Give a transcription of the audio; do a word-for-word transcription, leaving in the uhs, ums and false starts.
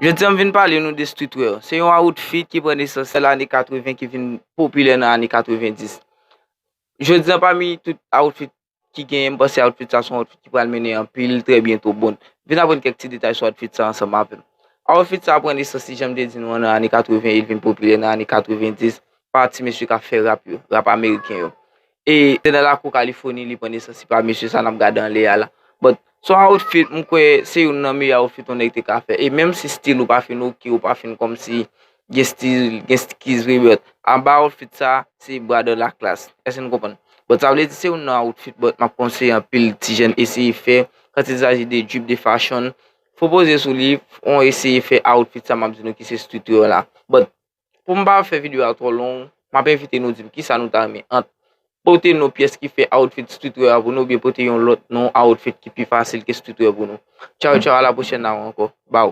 Jodi a m vin pale nou de streetwear. Se yon outfit ki pran nesans nan lane katreven, ki vin popilè nan ane katrevendis. Jodi a, pami tout outfit ki genyen, m panse outfit sa se yon outfit ki pral mennen anpil trè byento. Bon, vin aprann kèk ti detay sou outfit sa ansanm avè m. Outfit sa pran nesans, si jan m te di nou an, nan ane katreven, e l vin popilè nan ane katrevendis, pa ti mesye k ap fè rap yo, rap ameriken yo. E se nan lakou Kalifòni li pran nesans, se pa mesye sa n ap gade anlè a la. But se yon outfit, m kwè se youn nan meyè outfit yon nèg te ka fè. E menm si stil ou pa fin oke, ou pa fin kòmsi gen stil, gen stil ki vre, but anba outfit sa, se brother la class. Èske nou konprann? But sa vle di se youn nan outfit, but m ap konseye anpil ti jèn eseye fè, quand il s'agit de drip, de fashion, fò poze sou li, on eseye fè outfit sa m ap di nou ki se streetwear la. But pou m pa fè videyo a twò long, m ap envite nou di m kisa nou ta renmen ant pote non pyès ki fè outfit streetwear pou nou, oubyen pote yon lòt non outfit ki pi fasil ke streetwear pou nou. Tchaw, tchaw, a la pwochèn la ankò. Baww.